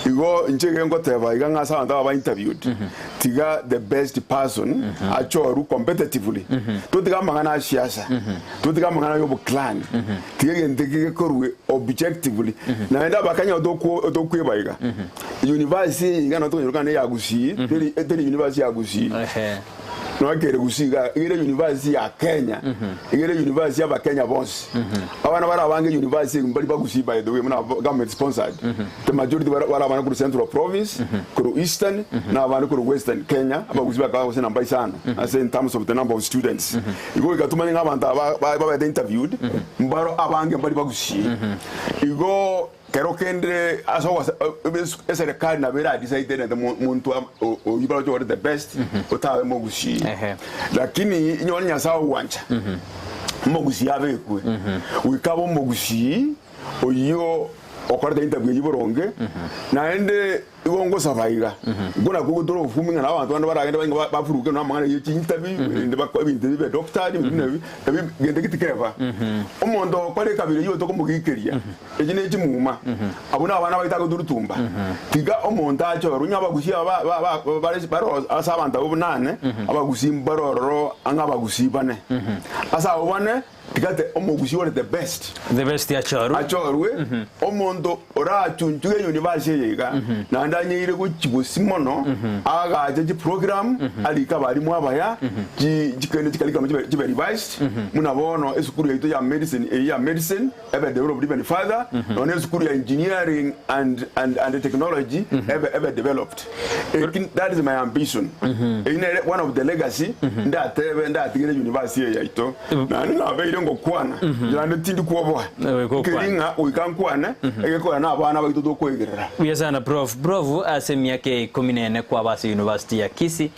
B: Igo inche iga ngoteba iga ng'a ase abanto aba ba interviewed, tiga the best person achorwe competitively. Totiga amang'ana a siasa, totiga amang'ana ya oboclan, tiga egento eke gekorwe objectively. Naende abakenya tokwo tokweba iga, University eye iga nabo tokonyora ne ya Gusii, teri teri university ya Gusii.
A: Ehe.
B: Nonya kere Gusii iga, iga ere university ya Kenya, iga ere university ya abakenya bonsi. Abana bare abange university eye mbari ba Gusii by the way, buna government sponsored. The majority bare bare abana korwa Central Province, korwa Eastern, na abande korwa Western Kenya, abagusii bakaba gose namba isano ase in terms of the number of students. Igo goika tomanye ng'a abanto aba ba babete interviewed, mbaro abange mbari ba Gusii. Igo Kero kende ase ogosa eserekari nabo eradisaide nete monto oyio baroche ore the best otabe mogusii. Lakini inyore Nyasaye ogwancha omogusii abekwe goika abe omogusii oyio okorete interview eyio boronge naende igo ngosaba iga intwe nakwo tore obofumi ng'a na abanto bande baragende bainga bafuruke na amang'ana ye chinterview erinde bakore ebinto ebi bibe doctored ebinto buna ebi ebi gento tikeba. Omonto ogokora ekabira eyio tokomogikeria. Echi ne chimuma, abwo nabana baito agoturutumba. Tiga omonto ache ororo, onye abagusii aba ba- ba- ba- bare bare ase abanto abwo bunane, abagusii mbare ororo ang'e abagusii bane. Ase abwo bane, tiga te omogusii ore the best
A: The best achorwe.
B: achorwe, omonto orachunchuge university eye iga, naende anyeire gochia bosio mono, agache chiprogram, arike abalimu abaya, chi chikende chicurriculum chibe chibe revised, buna bono esukuru yaito ya medicine eye ya medicine, ebe developed even further, nonya esukuru ya engineering and, and, and technology ebe, ebe developed. Eki, that is my ambition. Eyio nere one of the legacy ndatebe ndatigere university eye yaito. Naende nabeire ngokwana, naende tindi kwoboa.
A: Goika okwane.
B: Nkeri ng'a goika nkwane, egekora na abana baito tokoegerera.
A: Buya sana prof. Prof, ase emiaka ikomi na ene kwaba ase university ya Kisii,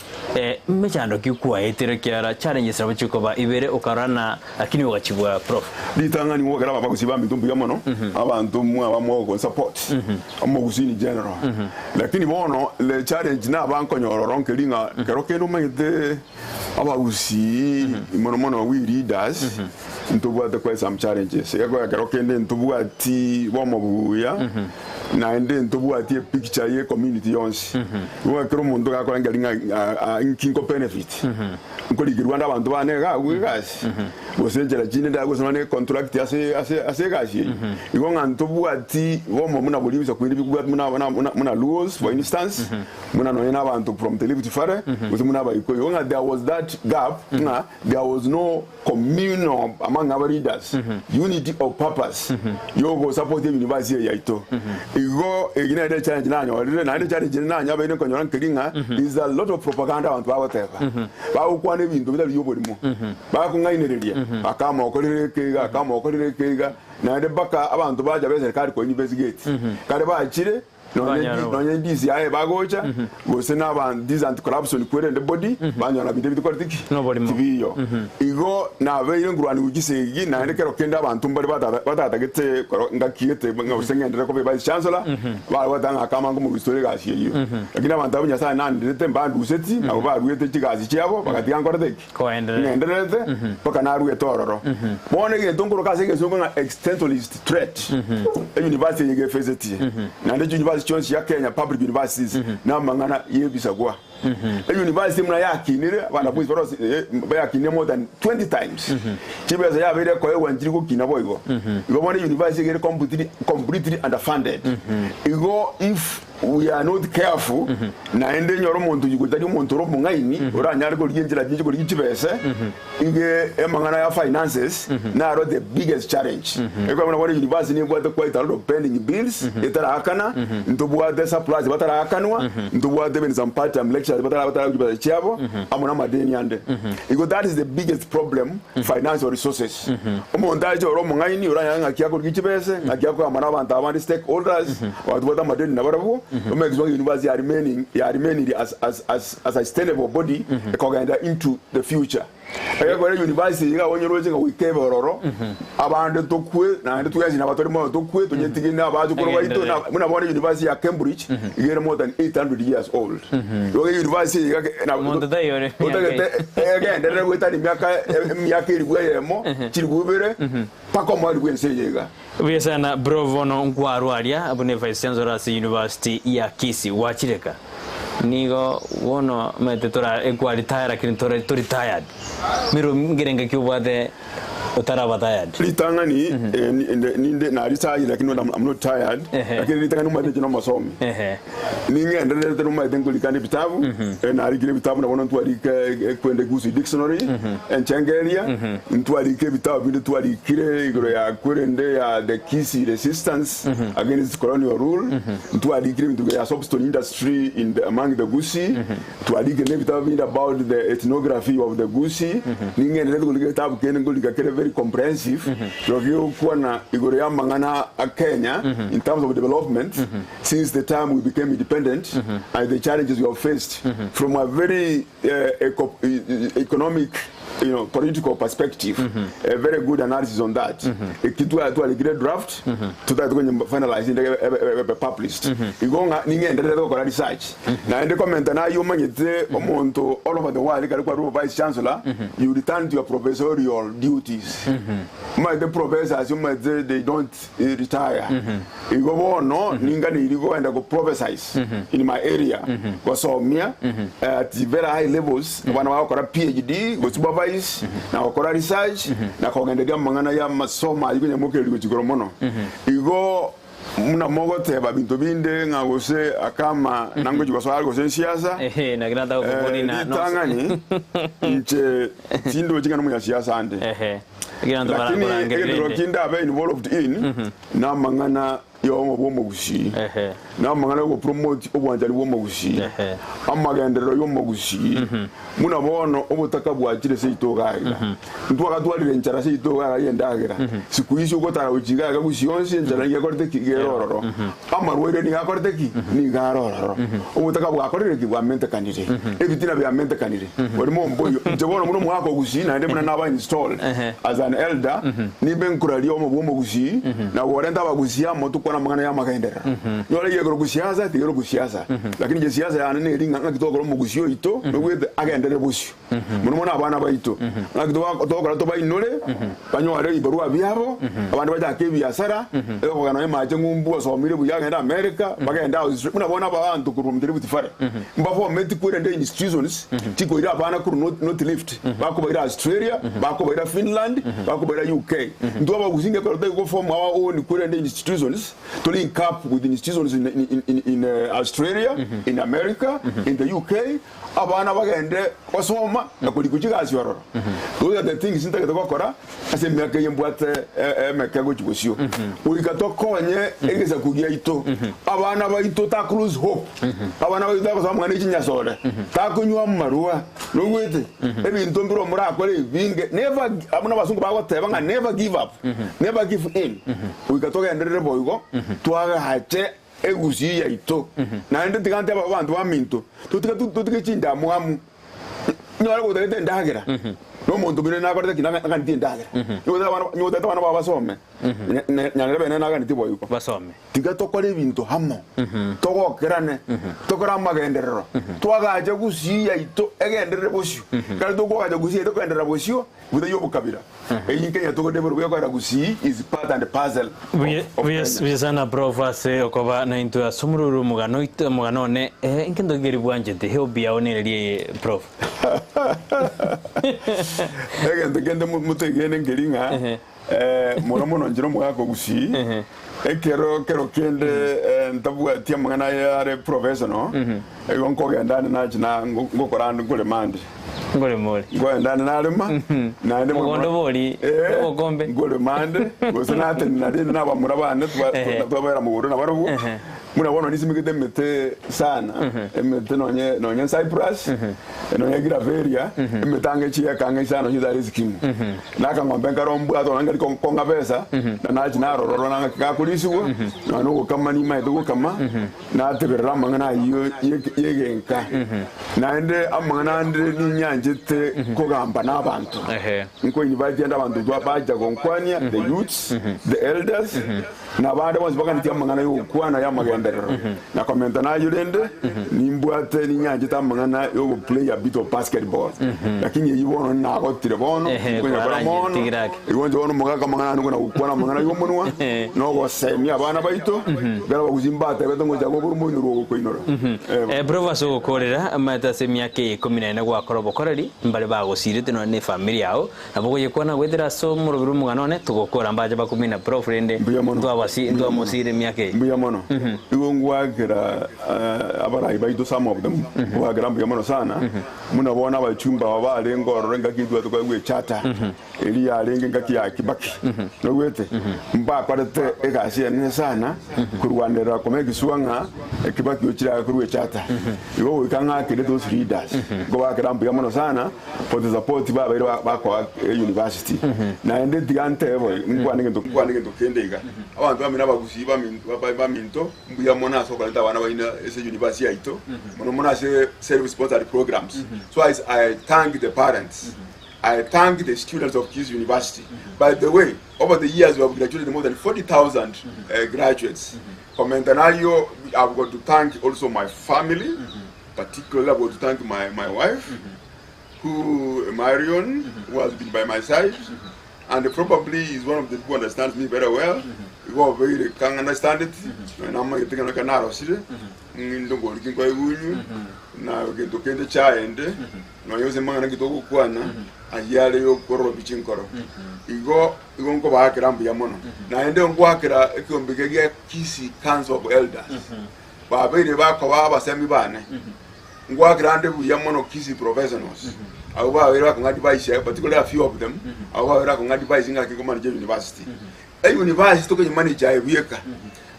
A: Emechando ki kwaetire kiara challenges nabo chikoba ibere okarora na lakini ogachibua prof.
B: Ritang'ani ngokera abagusii baminto mbuya mono, abanto mwaba mogonsupport, omogusii in general. Lakini bono the challenge naba nkonyora oro nkeri ng'a ekero kende omanyete abagusii mono mono we leaders ntobwate quite some challenges. Egekogera ekero kende ntobwati bomo buya naende ntobwati epicture ye community yonsi. Igo ekero omonto gakorengereria ng'a inki nko benefit, nkorigerwa ande abanto bane iga abwo egasi, gose enchera chinde ndagose nonye ne contract ase ase ase egasi eyio. Igo ng'a ntobwati bomo buna boria ebisaku binde bikobwati buna buna buna buna Luos for instance, buna nonye na abanto from the Rift Valley, gose buna Abaikuyu. Igo ng'a there was that gap ng'a there was no communal among our leaders, unity of purpose yogosupport euniversity eye yaito. Igo egi nere echallenge nanyorire, naende echallenge ere nanyabeire nkonyora nkeri ng'a is a lot of propaganda abanto bagoteba. Bagokwana ebinto bitari bioborimo, bakong'ainereria, akamokorera eke iga, akamokorera eke iga, naende mpaka abanto bacha be serikali ko investigate. Kare bachire. Nonye
A: Banyora
B: ndi- nonye ndisi yaye bagocha, gose na aba this anti corruption kwerende body, banyora binto ebi tikoreti ki?
A: Noborimo.
B: Tibiyo. Igo nabeire nkorwania chisegi, naende kero kende abanto mbare batata batatagete koro ngaki gete ng'a gose ng'enderere koba vice chancellor, bare goteba ng'a akama nkomorusitore egasi eyio. Lakini abanto abwo Nyasaye nanderete mbanduseti, nabo baruete chigasi chiabo, bagatiga nkorete ki?
A: Koenderera.
B: Ng'endererete mpaka naruete ororo. Bono egento nkoroka ase egesongo ng'a existentialist threat, euniversity eye gefesetie, naende chiuniversity. chiuniversity chionsi chia Kenya, public universities, namang'ana y'ebisagwa. Euniversity buna yakinire, abanafunzi barosi bayakinire more than 20 times. Chibesa yabeire ekoegwa nchiri gokina boigo. Igo bono euniversity iga ere completely, completely underfunded. Igo if we are not careful, naende nyora omonto oyio tari omonto ore omong'aini, oranyare korigia enchera chinche korigia chibese, Inge amang'ana ya finances naro the biggest challenge. Ekero buna bono university nebwate quite a lot of pending bills etaraakana, ntobwate suppliers bataraakanwa, ntobwate even some part time lecturers batara batara chibesa chiabo, amo na amadeni ande. Igo that is the biggest problem, financial resources. Omonto ache ore omong'aini oranyare ng'aki akorigia chibese, ng'aki akogamba na abanto abande stakeholders, abatobwate amadeni nabarabwo, omake sure ng'a university ya remaining ya remainiri as as as as a sustainable body ekogenda into the future. Egekora university iga onye roche ng'a goika ebe ororo, abande tokwe naende twensi naba tore moyo tokwe tonyetige na abachokoro baito na buna bono university ya Cambridge iga ere more than 800 years old. Igo university eye iga na
A: Omonto taiyo ore emiaka
B: otagete egenderere goetania emiaka emiaka elifu eyemo, chilifu ibere, mpaka omoerio bw'ense eye iga.
A: Buya sana bro bono nkwarwa aria buna evice chancellor ase university ya Kisii gwachireka nigo bono omanyete tora ekwa retire lakini tore tori tired mero nkerenge ki obwate otaraba tired.
B: Ritang'ani eh, ni- nde- ninde naritayire lakini not, I'm not tired
A: Ehe.
B: lakini ritang'ani omanyete inche nomosomi
A: Ehe.
B: Ning'endererete nomaete nkorikana ebitabu, narikire ebitabu na bono ntwarike ekwende Gusii Dictionary, enchengeria, ntwarike ebitabu binde twarikire igoro ya kwerende ya the Kisii resistance against colonial rule, ntwarikire ebinto igoro ya soapstone industry in the, among the Gusii, twarikire na ebitabu binde about the ethnography of the Gusii, ning'endererete korika egetabu kende nkorika kere very comprehensive, kero kegokwana igoro ya amang'ana a Kenya in terms of development. Since the time we became independent and the challenges we have faced from a very eco economic you know, political perspective, a very good analysis on that. Eki twa twarikire draft tutagete konye finalize inde ebe ebe ebe published. Igo ng'a ning'endererete gokora research. Naende komenta naye omanyete omonto all over the world ekero kwarure vice chancellor, you return to your professorial duties. Omanyete professors omanyete they don't retire. Igo bono ninganeirie kogenda go prophesize in my area, gosomia at very high levels, abana bagokora PhD, go supervise, na gokora research, na kogenderia amang'ana ya amasomo ayio konyamokereria gochia igoro mono. Igo buna mogoteba binto binde ng'a gose akama nangochia gosoa are gose ensiasa,
A: Ehe, naki nataka gokobori na
B: ritang'ani inche tindochi ng'a nomonyasiasa ande.
A: Ehe. Egento
B: Lakini
A: barakorangererie
B: egento
A: rende.
B: ki ndabe involved in namang'ana y'obomo bw'omogusii,
A: Ehe.
B: namang'ana y'ogopromote obwanchani bw'omogusii,
A: Ehe.
B: amagenderero y'omogusii, buna bono obotaka bwachire seito iga iga. Ntwagatwarire enchara seito iga iga y'endagera. Siku hizi ogotara gochia iga iga gusii onsi enchara nigo ekorete ki? Iga ere ororo. Amarwaire nigo akorete ki? Nigo are ororo. Obotaka bwakorire ki? Bwamentekanire. Ebitina biamentekanire. Oria momboyio. Inche bono buna omogaka o Gusii naende buna naba installed as an elder, nimbe nkoraria omo bw'omogusii na gorenta abagusii amo tokwane amang'ana y'amagenderero. Nyore egekero gosiasa, tigero gosiasa. Lakini inche siasa yane neri ng'a ng'aki togokora omogusii oito nobwete agenderere bosio. Mono mono abana baito. Ng'aki togokora tobainore, banyore ebibarua biabo, abande bachake ebiasara, egokogenda nonye mache ng'umbu osomire buya agende America, bagende Australia, buna bono abanto korwa Rift Valley, mbafometi kwerende institutions chikoira abana korwa North, North Rift, bakobaira Australia, bakobaira Finland, bakobaira UK. Intwe abagusii ngekero totari goform our own kwerende institutions, to link up with institutions in, in, in, in Australia, in America, in the UK, Abana bagende gosoma na korikwa chigasi ororo. Those are the things ntagete gokora ase emiaka eye mbwate emeke gochia bosio. Goika tokonye egesaku giaito. Abana baito ta lose hope. Abana baito tagosoma amang'ana e chinyasore, takonywa amarwa, noigwete? Ebinto mbire morakore ebinge, never buna abasongo bagoteba ng'a never give up, never give in. Goika togenderere boigo, twagache Egusii yaito. Naende tiga ntebe abanto baminto, totige totige chindamwamu, nyore gotagete endagera. Na omonto buna nakorete ki? Naganetie endagera. Nigo abana nigo otagete abana bao basome, nyarebe bene naganetie boigo.
A: Basome.
B: Tiga tokore ebinto amo, togokerane, tokore amagenderero, twagache gusii yaito egenderere bosio. Ekero tokoagacha gusii yaito ekogenderera bosio, buta y'obokabira. Eyio Kenya togodevelop ekoera gusii is part and parcel
A: Buya
B: of
A: buya
B: Kenya.
A: buya sana prof ase okoba naintwe ase omorweri omogano oito omogano one eh nkento ki keria bwanchete hobby yao nereri eye prof.
B: Egento kende motegene nkeri ng'a
A: Ehe.
B: mono mono inche nomogaka o Gusii, ekero kero kende ntabwati amang'ana aya are professional, igo nkogenda ande nachi na ngokora ande nkorema ande.
A: Nkorema ore.
B: Nkogenda ande narema, naende
A: Mogondo bori, obokombe.
B: Nkorema ande, gose natenena rende na abamura bane twabera mogondo nabarobwo, Buna bono nisimegete emete sana, emete nonye nonye cypress, nonye graveria, emete ange chieka ang'e isano chitari esikimu. Na akang'ombe nkare mbwate nonya nkari kong'a besa, na nachi narorora na ng'aki gakorisigwa, nonya na ogokama nimaete gokama, nateberera amang'ana ayio ye- yegenka. Naende amang'ana ande ninyanchete kogamba na abanto.
A: Ehe.
B: Nko invite ande abanto bacha gonkwania, the youths, the elders, Na abande bonsi baganetie amang'ana y'ogokwana y'amagenderero, na komenta nayio rende, nimbwate ninyanchete amang'ana y'ogo play a bit of basketball, lakini eyio bono nagotire bono,
A: Ehe,
B: tinkonyakora
A: kwarangire,
B: mono,
A: tigira ake.
B: igo inche bono omogaka amang'ana ane kona gokwana amang'ana y'omonwa, na ogosemia abana baito, ekero abagusi mbatebete ngocha gokora omoinorwa ogokoinora. Eh,
A: Eh, Prof ase ogokorera amaete ase emiaka eye ikomi na ene gwakora obokoreri, mbare bagosirete nonya na efamiri yao, Nabo ogoyekwana goetera ase omoroberi bw'omogano one, togokora mbache bakumina prof rende
B: Mbuya mono.
A: ntwabasi
B: Mbuya mono.
A: ntwamosire emiaka eye.
B: Mbuya mono. Igo ngwakera abarai baito some of them ngwakera mbuya mono sana buna bono abachumba aba barenge ororo engaki etwate koegwa echarter eria yarenge engaki ya Kibaki noigwete mbakorete egasi enene sana korwanerera ko make sure ng'a Kibaki ochire agakorwa echarter igo goika ng'akere those leaders nkobakera mbuya mono sana. For the support babeire bakoa university. Naende tiga ntebe boy, nkwane egento nkwane egento kende iga. Abanto bamino abagusii baminto mbuya mono ase okorenta abana baino ase university yaito, mono mono ase self sponsored programs. So I, I thank the parents, I thank the students of Kisii University. By the way, over the years we have graduated more than 40,000 graduates. Komenta nayio, I've got to thank also my family. Particularly I want to thank my, my wife, who Marion, who has been by my side, and probably is one of the people who understands me very well. Igo obeire kang understand it, namanyete ng'a naka narosire, ng'inde ngoriki nkoigwa na gento kende chiaende, nonya gose mang'ana ki togokwana, ayio are yokororobi chinkoro. Igo igo nkobaakera mbuya mono. Naende ngoakera ekiombe keria gia Kisii Council of Elders. Babeire bakoba abasemi bane, ngwakera ande buya mono Kisii professionals, abwo babeire bakong'a advice, particularly a few of them, abwo babeire bakong'a advice ng'aki nko manage university. E university tokonye manage aye bweka,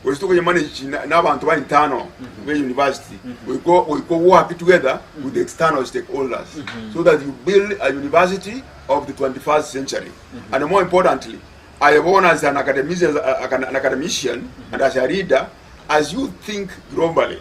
B: gose tokonye manage na na abanto ba internal be university, goika goika work together with the external stakeholders so that you build a university of the 21st century. And more importantly, aye bono as an academician, an academician and as a leader, As you think globally,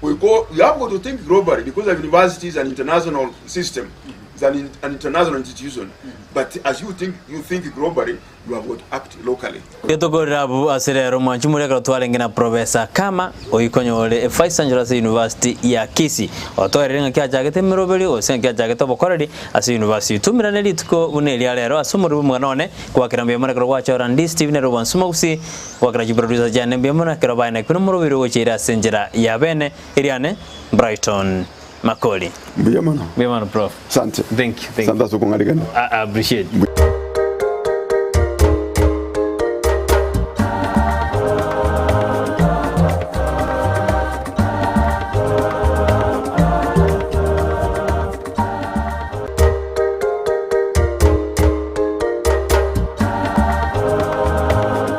B: we go, you have got to think globally because the university is an international system, it's an, an international institution. But as you think, you think globally, you have got to act locally.
A: Getokorera abwo ase rero mwanchi more ekero twarenge na Professor Khama oikonyore e Vice Chancellor ase University ya Kisii otoerire ng'aki achagete emeroberio gose ng'aki achagete obokoreri ase university. Tumirane rituko buna eria rero ase omorero bw'omogano one gwakera mbuya mono ekero gwachora Ndii Stephen ere obwansu Mogusii Gwakera chiproducer chiane mbuya mono ekero baenekwe nomoroberi ogochiira ase enchera ya bene eriane Brighton Makori.
B: Mbuya mono.
A: Mbuya mono prof.
B: Asante.
A: Thank you, thank you.
B: Asante ase okong'arigania.
A: I appreciate.